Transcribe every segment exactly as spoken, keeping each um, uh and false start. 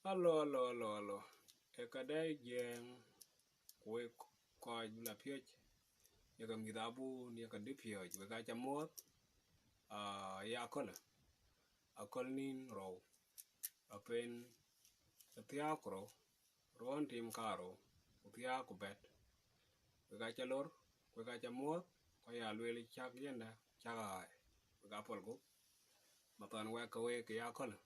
Alo, alo, alo, alo. Ee këdë Jiëëŋ, ku wek kɔc bï la piööc, ye ke mïth abun, ye ke dï piööc, wek aca muɔ̈ɔ̈th, aa, ya akölë, aköl nïn rou, apen ë thiäär ku rou, ruɔ̈ɔ̈n tim karou, ku thiäär ku bɛ̈t. Wek aca lor, wek aca muɔ̈ɔ̈th, ku ya lueel cäk yiëndë, cäk ɣääi, wek apɔl gup. Mathan wɛk ke wek ke ya akölë,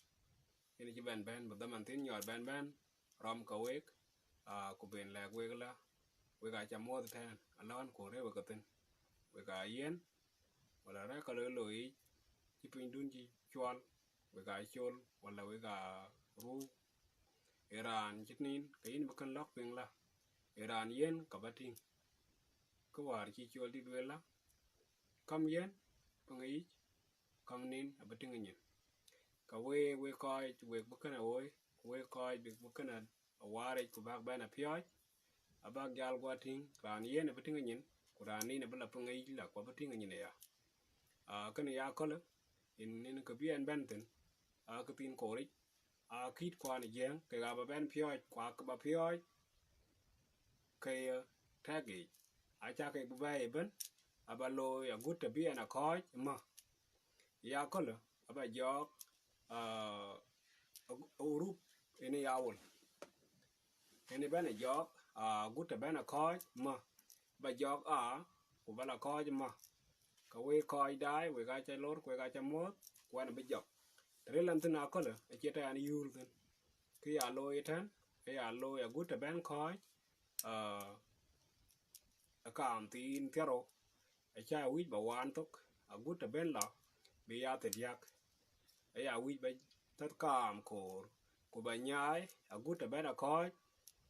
yen cï bɛ̈n bɛ̈n, bï dhaman thïn nyɔɔr bɛ̈n bɛ̈n, rɔm ke wek, aa, ku ben lɛ̈k wek la, wek aca muɔ̈ɔ̈th tɛ̈ɛ̈n, alɔn ku rëër wek ke thïn. Wek aa yiën, wala rɛ̈k ke loi looi yic, cï pinydun cï cuɔl, wek aa col, wala wek aa ruu. Ee raan cït nïn, ke yïn bï kën lɔ̈k piŋ la, ee raan yiën ka bä tïŋ. Kë wäär cï col dït wel la, käm yiën, piŋ yic, käm nïn abï tïŋ nyin. Ka wek, wek kɔc, wek bï kën a woi, ku wek kɔc bï, bï kën a, a waaric, ku bäk bɛ̈n a piɔ̈ɔ̈c, abäk jal guɔ tïŋ, raan yiën abï tïŋ nyin, ku raan nïn abï la piŋ yic la, ku abï tïŋ nyin aya. Aa, kënë ya akölë, yen, yen kë bï ɛn bɛ̈n thïn, aa, kë thiin kooric, aa, kït kuan ë Jiëëŋ, kek aa bä bɛ̈n piɔ̈ɔ̈c, ku aa kë bä piɔ̈ɔ̈c, ke ye tɛ̈k yiic, acä kek bï bɛ̈ɛ̈i ëbën, abä looi agut të bï ɛn a kɔ̈ɔ̈c ëmä. Ya akölë, abä jɔɔk, aa, urup ënë ya wol. Ënë bɛ̈n a jɔɔk, aa, agut të bɛ̈n a kɔ̈ɔ̈c mä, bä jɔɔk aa, ku bä la kɔ̈ɔ̈c mä. Ka wek kɔc daai, wek aca lor, ku wek aca muɔ̈ɔ̈th, ku ɛn abï jɔk. Të ril ɛn thïn akölë, acie tɛ̈ ɛn yuur thïn. Kë ya looi ëtɛ̈n, ë ya looi agut të bɛ̈n kɔ̈ɔ̈c, aa, ë kaam thiin thiärou, acä wïc bä waan thok, agut të bɛ̈n la, bï ya thiärdiäk. Aya wïc bä thäth kaam koor, ku bä nyaai agut të bɛ̈n a kɔ̈ɔ̈c,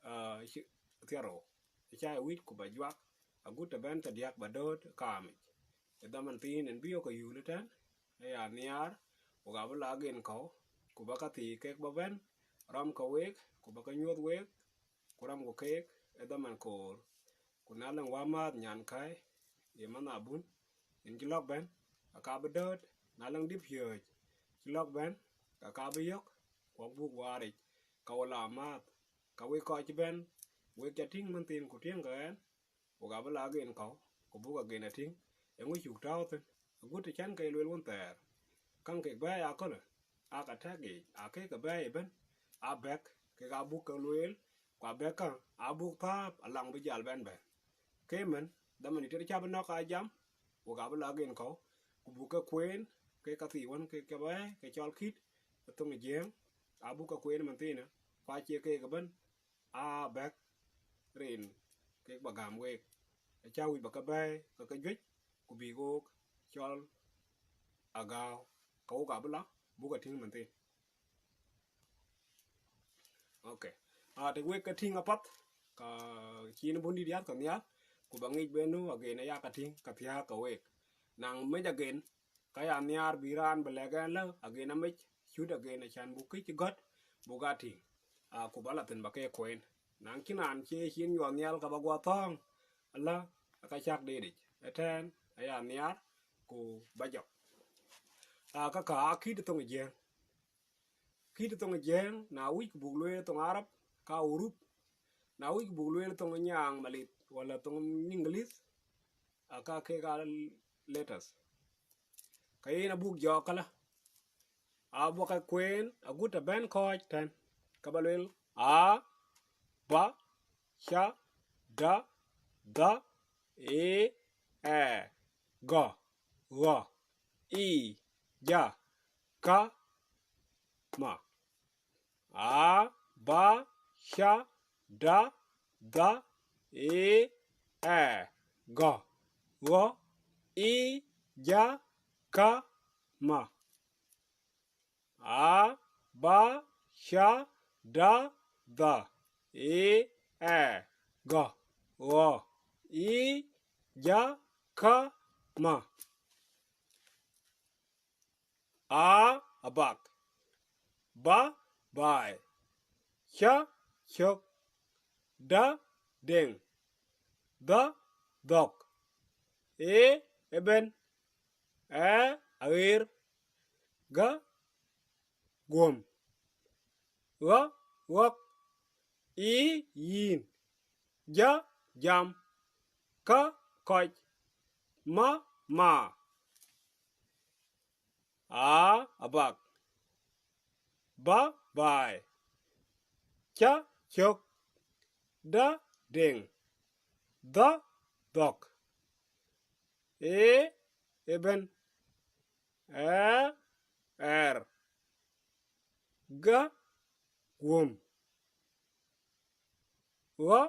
aa, cï, thiärou. Acä wïc ku bä juak agut të bɛ̈n thiärdiäk bä dööt kaamic. Ë dhaman thiin ɛn bï yok ke yul ëtɛ̈n, aya nhiaar, ku ka bï la gen kɔ̈u, ku bä ka thii kek bä bɛ̈n, rɔm ke week, ku bä ke nyuɔ̈th week, ku rɔmku keek ë dhaman koor. Ku na lëŋ wämääth nyankäi, ye manh abun, yen cï lɔ̈k bɛ̈n, aka bï dööt, na lëŋ dï piööc cï lɔ̈k bɛ̈n, ka ka bï yök, ku abuk waaric, ka wo la amääth, ka wek kɔc cï bɛ̈n, wek ca tïŋ manh thiin ku tiëŋkë ɛn, ku ka bï la gen kɔ̈u, ku buk agen a tïŋ, eeŋö cuk tääu thïn, agut të cän ke lueel wën thɛɛr. Käŋ kek bɛ̈ɛ̈i akölë, aa ka tɛ̈k yiic, aa kek ke bɛ̈ɛ̈i ëbën, aa bɛ̈k, kek aa buk ke lueel, ku abɛ̈k kä aa buk pääp alaŋ bï jal bɛ̈n bɛ̈n. Ke mën, dhaman ë tëde cä bï nɔ̈k aa jam, wok aa bï la gen kɔ̈u, ku buk ke kueen, ke ka thii wën ke ke bɛ̈ɛ̈i, ke cɔl kït, ë thoŋ ë Jiëëŋ, aa buk ke kueen mën thiinë, ku acie keek ëbën, aa bɛ̈k rin kek bä gäm week. Acä wïc bä ke bɛ̈ɛ̈i ke ke juëc, ku bïk ɣook cɔl agääu, ke wok abï la, buk a tïŋ mën thiin. Ok. Aa, të wek ke tïŋ apath, ka cïn bun dït yath ke nhial, ku bä ŋic ben nu agen aya ka tïŋ, ka thiääk ke week. Naŋ mec agen, ka ya nhiaar bï raan bï lɛ̈k ɛn lä, agen amec, cut agen acän buk kïc gɔ̈t, buk a tïŋ. Aa, ku bä la thïn bä ke kueen. Naŋ cïn raan cie cin nyuɔɔth nhial ka bä guɔ thɔ̈ɔ̈ŋ, ala, aka cäk deetic. Ëtɛ̈ɛ̈n, aya nhiaar, ku bä jɔk. Aa, ka ka aa kït thoŋ ë Jiëëŋ. Kït thoŋ ë Jiëëŋ, na wïc ku buk lueel thoŋ Arab, ka urup. Na wïc ku buk lueel thoŋ nyaaŋ malith, wala thoŋ English, aka kek aa letters. Ka yen abuk jɔɔk këlä, abuk ke kueen agut të bɛ̈n kɔ̈ɔ̈c tɛ̈n, ke bä lueel a, ba, ca, da, dha, e, ɛ, gɔ, ɣɔ, i, ja, ka, ma. A, ba, ca, da, dha, e, ɛ, gɔ, ɣɔ, i, ja, ka, ma. A, ba, ca, da, dha, e, ɛ, gɔ, ɣɔ, i, ja, ka, ma. A, abak. Ba, baai. Ca, cök. Da, deŋ. Dha, dhɔk. E, ëbën. Ɛ, aɣeer. Ga, guöm. Ɣa, ɣɔ̈k, ë, yïn, ja, jam, ka, kɔc, ma, ma, a, abak, ba, baai, ca, cök, da, deŋ, dha, dhɔ̈k, ë, ëbën, ɣɛ, ɣɛɛr, ga, guöm, ɣa,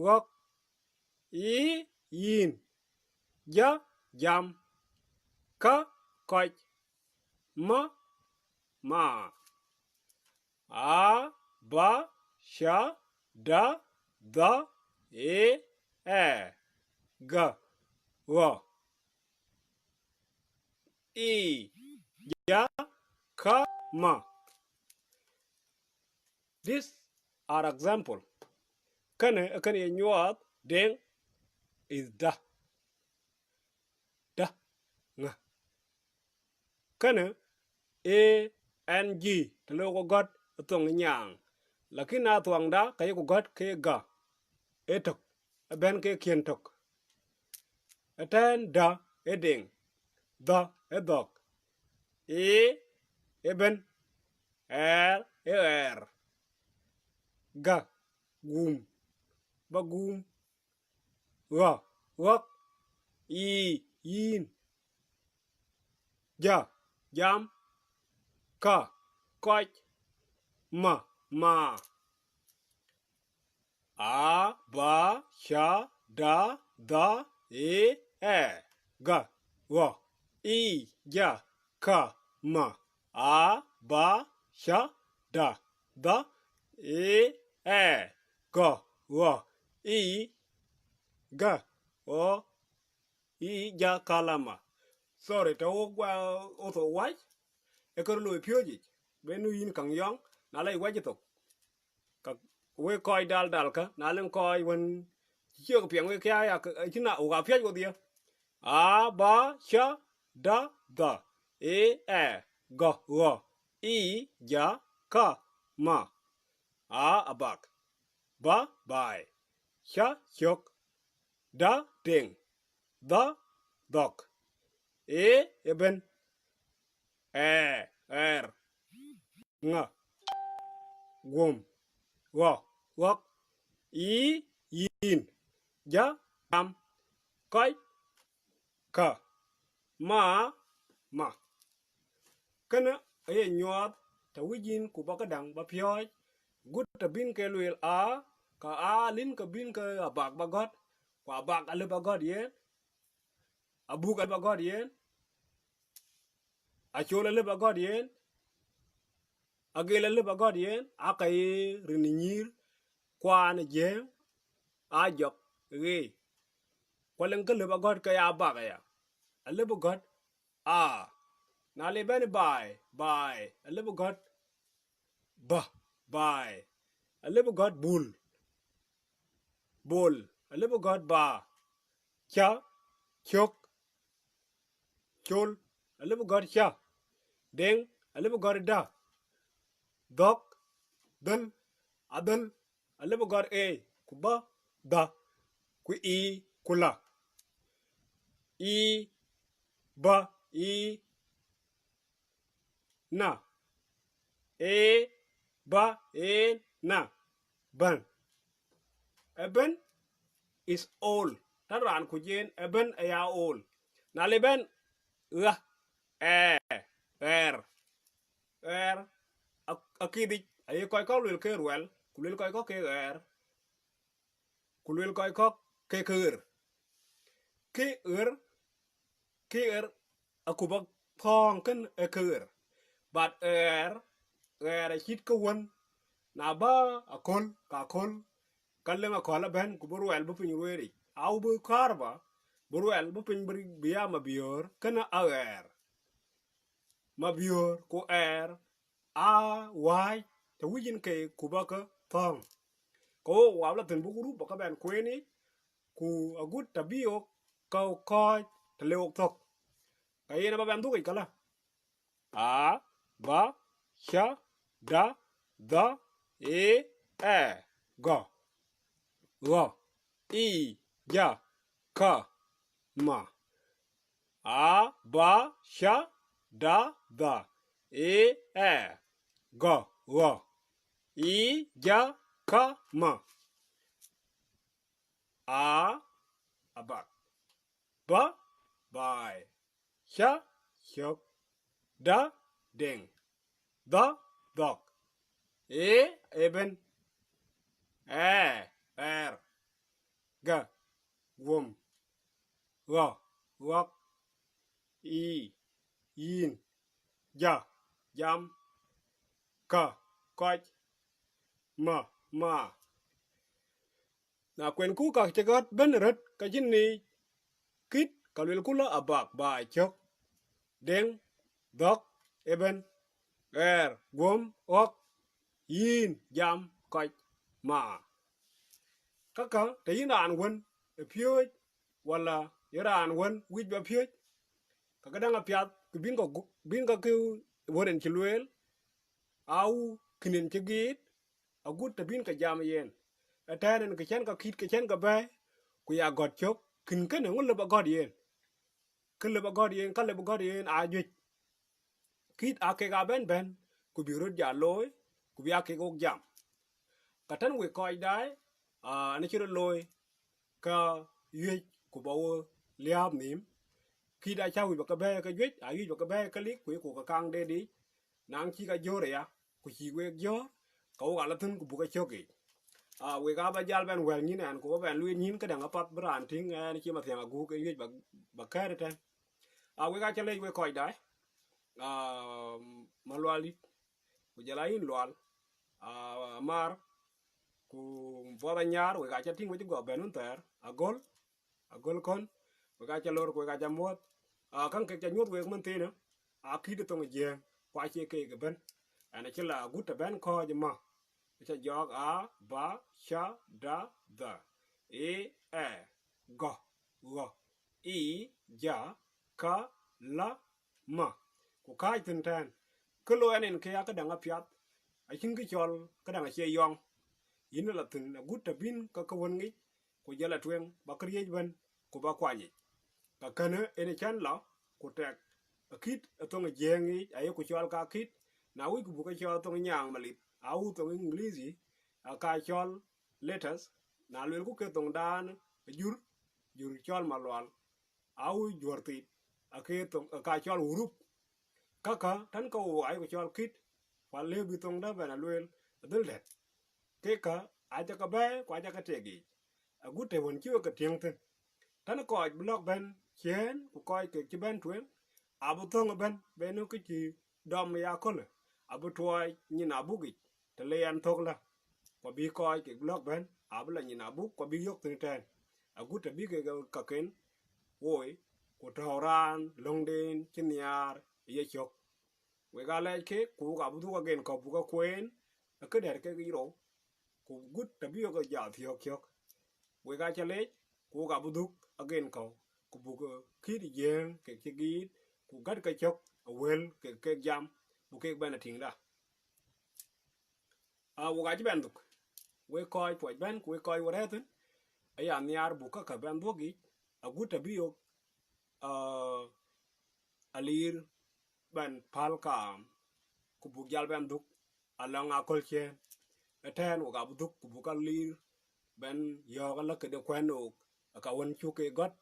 ɣɔ̈k, ë, yïn, ja, jam, ka, kɔc, ma, ma, a, ba, ca, da, dha, ë, ɣɛ, ga, ɣɔ̈k, ë, ja, ka, ma. These are example. Kënë, kënë ye nyuɔɔth deŋ is da. Da, ŋa. Kënë, ë, N G, të lëu ku gɔ̈t ë thoŋ ë nyaaŋ. Lakin na thuɔŋda, ka yeku gɔ̈t ke ga. Ë tök, ëbɛ̈n ke kiën tök. Ëtɛ̈ɛ̈n, da, ë deŋ, dha, ë dhɔ̈k, ë, ëbën, ɣɛɛr, ë ɣɛɛr, ga, guum, ba guum, ɣa, ɣɔ̈k, ë, yïn, ja, jam, ka, kɔc, ma, ma. A, ba, ca, da, dha, ë, ɣɛ, ga, ɣɔ̈k, ë, ja, ka, ma. A, ba, ca, da, dha, ë, ɣɛ, ga, ɣɔ̈k, ë, ga, ɣɔ̈k, ë, ja, ka, la, ma. Sorry, të wok gua otho wac, ë kë röt looi piööc yic, ben nu yïn kaŋ yɔŋ, na la yï wac ë thok. Ka wek kɔc dal dal kä, na lëŋ kɔc wën cï ciök piɛŋ wek kë aya, acï na wok apiac wodhie. A, ba, ca, da, dha, ë, ɣɛ, ga, ɣɔ̈k, ë, ja, ka, ma. A, abak. Ba, baai. Ca, cök. Da, deŋ. Dha, dhɔ̈k. Ë, ëbën. Ɣɛ, ɣɛɛr. Ŋa, guöm, ɣa, ɣɔ̈k, ë, yïn, ja, jam, kɔc, ka, ma, ma. Kënë aye nyuɔɔth të wïc yïn ku ba këdäŋ ba piɔ̈ɔ̈c, gut të bïn ke lueel a, ka a lïn ke bïn ke abak ba gɔ̈t, ku abak alëu ba gɔ̈t yen, abuk alëu ba gɔ̈t yen, acol alëu ba gɔ̈t yen, agel alëu ba gɔ̈t yen, aa ka ye rin nyïïr kuaan ë jiëëŋ, aa jɔk ɣeei. Ku alëŋ kë lëu ba gɔ̈t ke ya abak aya, alëu ba gɔ̈t a. Na le bɛ̈n baai, baai, alëu ba gɔ̈t ba, baai, alëu ba gɔ̈t bul, bol, alëu ba gɔ̈t ba, ca, cök, col, alëu ba gɔ̈t ca, deŋ, alëu ba gɔ̈t da, dhɔ̈k, dhël, adhël, alëu ba gɔ̈t ë, ku ba, dha, ku ë, ku la, ë, ba, ë, na, ë, ba, ë, na, bän. Ëbën is old. Tën raan kuc yen, ëbën aya old. Na le bɛ̈n ɣa, ɣɛ, ɣɛɛr, ɣɛɛr, ak-, akïdhic, aye kɔc kɔ̈k luel ke ruɛl, ku luel kɔc kɔ̈k ke ɣɛɛr, ku luel kɔc kɔ̈k ke ke ɣer. Ke ɣer, ke ɣer akup athɔ̈ɔ̈ŋ kën ë ke ɣer. But ɣɛɛr, ɣɛɛr acït ke wën, na bä aköl, ka aköl, ka lëŋ akɔ̈l ëbɛ̈n, ku bï ruɛl bï piny rueeric. Au bï kaar bä, bï ruɛl bï piny bï, bï ya mabiöör, kënë aɣɛɛr. Mabiöör ku ɣɛɛr aa wääc të wïc yïn ke ku bä ke thɔ̈ɔ̈ŋ. Ke wok wap lɔ thïn buk rup bä ke bɛn kueen yic, ku agut të bï wok ke kɔ̈ɔ̈c të le wok thök. Ka yen abä bɛn dhuk yic këlä. A, ba, ca, da, dha, E, ɛ, gɔ, ɣɔ, i, ja, kä, ma. A, ba, ca, da, dha. E, ɛ, gɔ, ɣɔ, i, ja, kä, ma. A, abak. Ba, baai. Ca, cök. Da, deŋ. Dha, dhɔk. E, ëbën. Ɛ, ɣɛɛr. Gä, guöm. Ɣɔ, ɣɔ̈k. I, yïn. Ja, jam. Kä, kɔc. Ma, ma. Na kuɛnku ka cï gɔ̈t bɛ̈n röt, ka cïn ŋic kït, ka luelku lɔ abak, baai, cök, deŋ, dhɔ̈k, ëbën, ɣɛɛr, guöm, ɣɔ̈k, yïn, jam, kɔc, ma. Käkkä, të yïn raan wën ë piööc, wala ye raan wën wïc ba piööc, ka këdäŋ apiath kë bïn kë gu-, bïn kë kë wën en cï lueel, au kën en cï giit, agut të bïn ke jam yen. Ëtɛ̈ɛ̈n en kë cɛn ke kït, kë cɛn ke bɛ̈ɛ̈i, ku ya gɔ̈t cök, kën kënë ŋö lëu ba gɔ̈t yen? Kë lëu ba gɔ̈t yen, ka lëu ba gɔ̈t yen aa juëc. Kït aa kek aa bɛ̈n bɛ̈n, ku bï röt jal looi, ku bï aa kek wok jam. Ka tën wek kɔc daai, aa, an cï röt looi, ka wiëc ku ba wo liääp nhïïm. Kït acä wïc ba ke bɛ̈ɛ̈i ke juëc, aa wïc ba ke bɛ̈ɛ̈i ke lik, ku yeku ke kaŋ deet yiic, naŋ cï ka jör aya, ku cï wek jör, ka wok ala thïn ku buk ke cök yiic. Aa, wek aa ba jal bɛn wɛ̈l nyïn ɛn, ku ba bɛn lueel nyïn këdäŋ apath bï raan tïŋ ɛn cï Mathiaŋ Aguk en wiëc ba, ba kɛ̈ɛ̈r ëtɛ̈n. Aa, wek aa cä lec wek kɔc daai, aa, Malual dït, ku jɔl a yïn Lual, aa, Amar, ku Buɔth Anyaar, wek aa cä tïŋ wec gɔk bɛ̈n wun thɛɛr, Agöl, Agöl Kɔn, wek aa cä lor, ku wek aa cä muɔ̈th. Aa, käŋ kek cä nyuɔ̈th wek mën thiinë, aa kït ë thoŋ ë Jiëëŋ, ku acie keek ëbën. Ɛn acï la agut të bɛ̈n kɔ̈ɔ̈c ë ma, acä jɔɔk a, ba, ca, da, dha, e, ɛ, gɔ, ɣɔ, i, ja, ka, la, ma, ku kääc thïn tɛ̈ɛ̈n. Kë looi ɛn en ke ya këdäŋ apiath, acïn kë cɔl këdäŋ acie yɔŋ. Yïn la thïn agut të bïn ke kë wën ŋic, ku jɔl a tueŋ ba këriëëc bɛ̈n, ku ba kuany yic. Ka kënë en ë cän la, ku tɛk akït ë thoŋ ë Jiëëŋ yiic, ayeku cɔl ka kït, na wïc ku buk ke cɔl thoŋ ë nyaaŋ malith, au thoŋ English, aa ka cɔl letters, na luelku ke thoŋdan ë jur, jur cɔl Malual, au juɔ̈r thit, ake thoŋ, aa ka cɔl huruf. Käkkä tën ke wo ayeku cɔl kït, ku alëu bï thoŋda bɛn a lueel ë dhël dɛ̈t. Kek kä acä ke bɛ̈ɛ̈i ku acä ke tek yiic, agut të wën cï wek ke tïŋ thïn. Tën kɔc bï lɔ̈k bɛ̈n ciëën ku kɔc kek cï bɛ̈n tueŋ, abï thöŋ ëbɛ̈n, bɛ̈n ë kë cï dɔm ë akölë, abï tuɔɔc nyin abuk yic, të le ɛn thök lä, ku abï kɔc kek bï lɔ̈k bɛ̈n, abï la nyin abuk, ku abï yök thïn ëtɛ̈ɛ̈n, agut të bï kek kaken woi, ku tɔ̈u raan löŋden cï nhiaar ë yecök. Wek aa lɛc keek, ku wok abï dhuk agen kɔ̈u buk ke kueen ë këdɛ̈t kek yic rou, ku gut të bï yok jal thiɔ̈k cök. Wek aa cä lec, ku wok abï dhuk agen kɔ̈u, ku buk, eh, kït ë Jiëëŋ kek cï giit, ku gät ke cök ë wël kek kek jam, buk kek bɛ̈n ë tïŋda. Aa, wok acï bɛ̈n dhuk, wek kɔc puɔc bɛ̈n, ku wek kɔc wën rɛ̈ɛ̈r thïn, aya nhiaar buk käkkä bɛ̈n dhuɔ̈k yic, agut të bï yok, aa, alir bɛ̈n päl kaam, ku buk jal bɛ̈n dhuk alɔŋ aköl ciëën. Ëtɛ̈ɛ̈n wok abï dhuk, ku buk alir bɛ̈n yɔ̈ɔ̈k alä këde kuɛ̈n wok, ë ka wën cuk ke gɔ̈t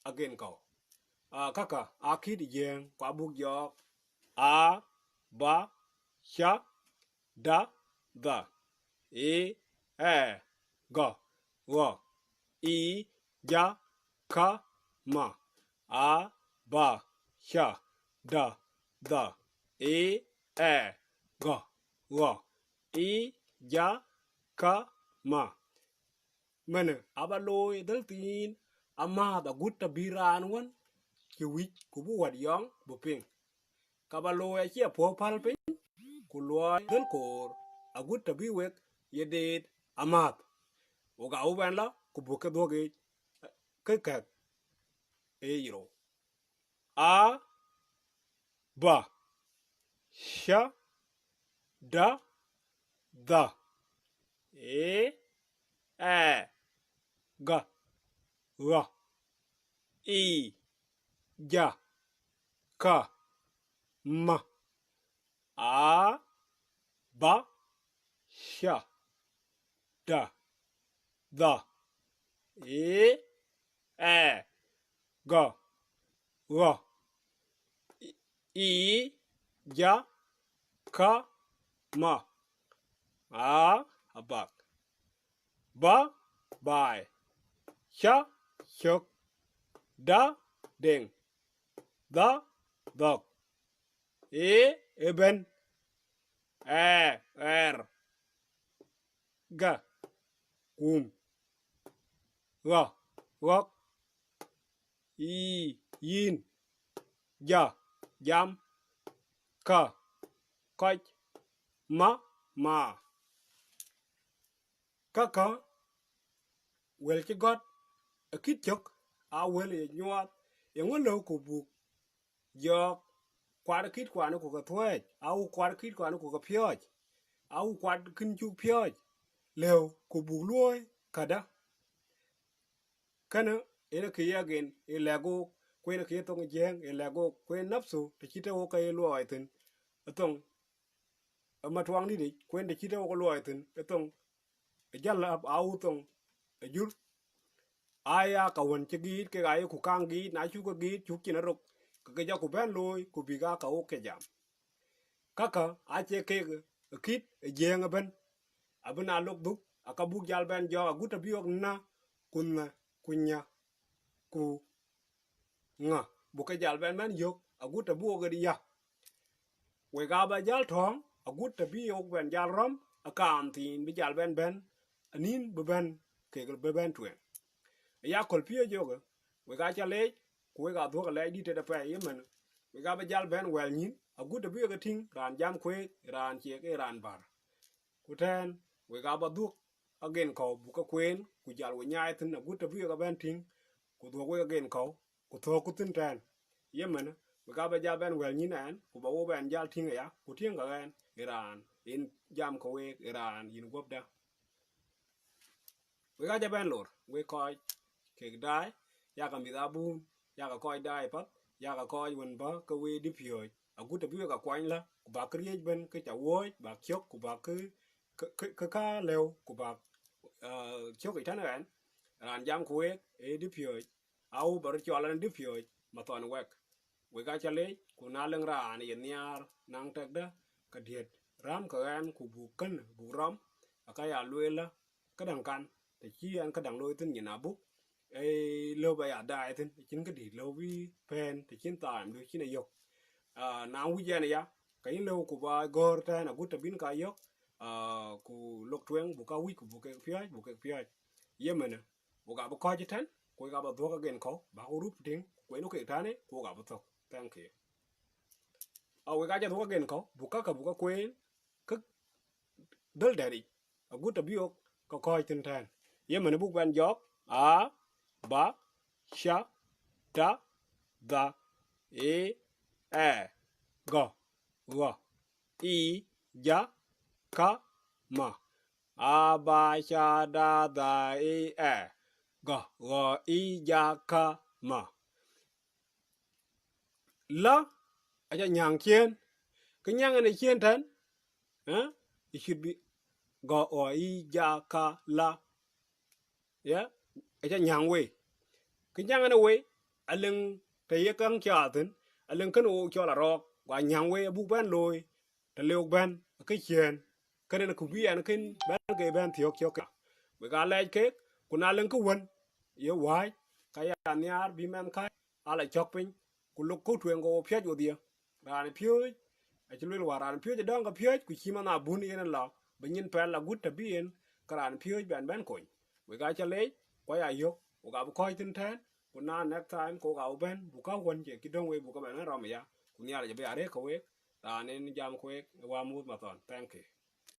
agen kɔ̈u. Aa, käkkä aa kït ë Jiëëŋ, ku abuk jɔɔk a, ba, ca, da, dha, e, ɛ, gɔ, ɣɔ, i, ja, ka, ma, a, ba, ca, da, dha, e, ɛ, gɔ, ɣɔ, i, ja, ka, ma. Mënë aba looi dhël thiin amääth agut të bï raan wën cï wïc ku bï wät yɔŋ bï piŋ. Ka ba looi acï apuɔ̈u päl piny, ku luɔi dhël koor agut të bï wek ye deet amääth. Wok abï bɛ̈n la ku buk ke dhuɔ̈k yiic kë kɛ̈k ë yic rou. A, ba, ca, da, dha, E, ɛ, gɔ, ɣɔ, i, ja, ka, ma, a, ba, ca, da, dha, e, ɛ, gɔ, ɣɔ, i, i, ja, ka, ma, a, abak, ba, baai, ca, cök, da, deŋ, dha, dhɔk, e, ëbën, ɛ, ɣɛɛr, ga, kum, ɣɔ, ɣɔk, i, yïn, ja, jam, ka, kɔc, ma, ma. Käkkä, wël cï gɔ̈t akït cök, aa wël ye nyuɔɔth, yeŋö lëu ku buk jɔɔk kuat akït kuan ku ke thuëëc, au kuat akït kuan ku ke piɔ̈ɔ̈c, au kuat kën cuk piɔ̈ɔ̈c, lëu ku buk luɔ̈ɔ̈i kädä? Kënë yen kë ye gen ë lɛ̈k ɣook, ku yen kë ye thoŋ ë Jiëëŋ ë lɛ̈k ɣook, ku yen napthu të cït të ɣok ke ye luɔɔi thïn ë thoŋ ë matuaŋdït yic, ku yen të cït të ɣok luɔɔi thïn ë thoŋ ë jäl aa wu thoŋ ë jur. Aya ka wën cï giit kek ayeku kaŋ giit, na cuk ke giit cuk cin arok, ke ke jɔku bɛ̈n looi ku bïk aa ka ɣok ke jam. Käkkä acie kek ë kït ë Jiëëŋ ëbën, abï na lok dhuk, aka buk jal bɛ̈n jɔɔk agut të bï ɣok na, ku nhä, ku nyä, ku ŋa, buk ke jal bɛ̈n bɛ̈n yök agut të bï ɣok ɣet ya. Wek aa bä jal tɔ̈ɔ̈ŋ agut të bï ɣok bɛ̈n jal rɔ̈m, akaam thiin bï jal bɛ̈n bɛ̈n, anïn bï bɛ̈n kek bï bɛ̈n tueŋ. Aya köl piööc yök, wek aa ca leec, ku wek aa dhuɔ̈k alɛɛc dït tëde pɛɛi ëmën. Wek aa bä jal bɛ̈n wɛl nyïn agut të bï wek e tïŋ raan jam kueek, raan ciek, ee raan bär. Ku tɛ̈ɛ̈n, wek aa bä dhuɔ̈k agen kɔ̈u buk ke kueen, ku jal we nyaai thïn agut të bï wek e bɛ̈n tïŋ, ku dhuɔ̈k wek agen kɔ̈u, ku thöökku thïn tɛ̈ɛ̈n. Yemënë, wek aa bä jal bɛ̈n wɛl nyïn ɛn, ku bä wo bɛn jal tïŋ aya, ku tiëŋkë ɣɛn ë raan yen jam ke week, ë raan yïn guɔ̈pda. Wek aa ca bɛ̈n lor, wek kɔc kek daai, yakë mïth abun, yakë kɔc daai path, yakë kɔc wën bä ke we dï piööc, agut të bï wek akuany lä, ku bäk këriëëc ëbën ke ca wuɔ̈ɔ̈c, bäk cök, ku bäk kë, kë, kë, kë ka lëu, ku bäk, ah, cök yic tënë ɣɛn, raan jam ku week, ee dï piööc, au bä röt cɔl an dï piööc, mathɔn wɛk. Wek aa ca leec, ku na lëŋ raan ye nhiaar naŋ tɛkdä, ke diët räm ke ɣɛn, ku buk kën buk rɔm, aka ya lueel lä, këdäŋ kan, të cï ɛn këdäŋ looi thïn nyin abuk, ee lëu bä ya daai thïn, cïn këdït lëu bï pɛ̈ɛ̈n, të cïn thaamdu cïn e yök. Ah, na wïc ɛn aya, ke yïn lëu ku bä gɔ̈ɔ̈r tɛ̈ɛ̈n agut të bïn ka yök, ah, ku lok tueŋ, buk ka wïc, ku buk kek piɔ̈ɔ̈c, buk kek piɔ̈ɔ̈c. Yemënë, wek aa bä kɔ̈ɔ̈c ëtɛ̈n, ku wek aa bä dhuɔ̈k agen kɔ̈u, bäk rup tïŋ, ku kueenu kek tënë, ku wek aa bä thök. Thank you. A wek aa ca dhuɔ̈k agen kɔ̈u, buk käkkä buk ke kueen, kä dhël dɛ̈t yic, agut të bï ɣok ke kɔ̈ɔ̈c thïn tɛ̈ɛ̈n. Yemënë buk bɛn jɔɔk, a, ba, ca, ta, dha, e, ɛ, gɔ, ɣɔ, i, ja, ka, ma. A, ba, ca, da, dha, e, ɛ, gɔ, ɣɔ, i, ja, ka, ma. Lä, aca nyääŋ ciëën. Kë nyääŋ ɛn ë ciëën tɛ̈n, eh? It should be gɔ, ɣɔ, i, ja, ka, lä. Ya, aca nyääŋ wei. Kë nyääŋ ɛn ë wei, alëŋ të ye käŋ caath thïn, alëŋ kën ɣok cɔl arɔɔk, ku anyääŋ wei abuk bɛ̈n looi, të lëu bɛ̈n ke ciëën, kënë ku bï ɛn kën bɛ̈n ke bɛ̈n thiɔ̈k cök. Wek aa lɛɛc keek, ku na lëŋ kë wën ye wääc, ka ya nhiaar bï mɛnhkäi ala cɔ̈k piny, ku lok ku tueŋ ke wo piɔ̈c wodhie. Raan piööc, acï lueel wäär, raan piööc ë dɔ̈ŋ ke piööc, ku cï man abun yen lɔ, bï nyin pɛl agut të bï yen ke raan piööc bɛn bɛ̈n kony. Wek aa ca leec, ku aya yök, wok abï kɔ̈ɔ̈c thïn tɛ̈ɛ̈n, ku na next time ke wok abï bɛ̈n, buk kä wën cie cï döŋ wei buk ke bɛn bɛ̈n rɔm aya, ku Nhialic abï arëk ke week, raan en jam ke week, ë wämuuth mathɔn. Thank you.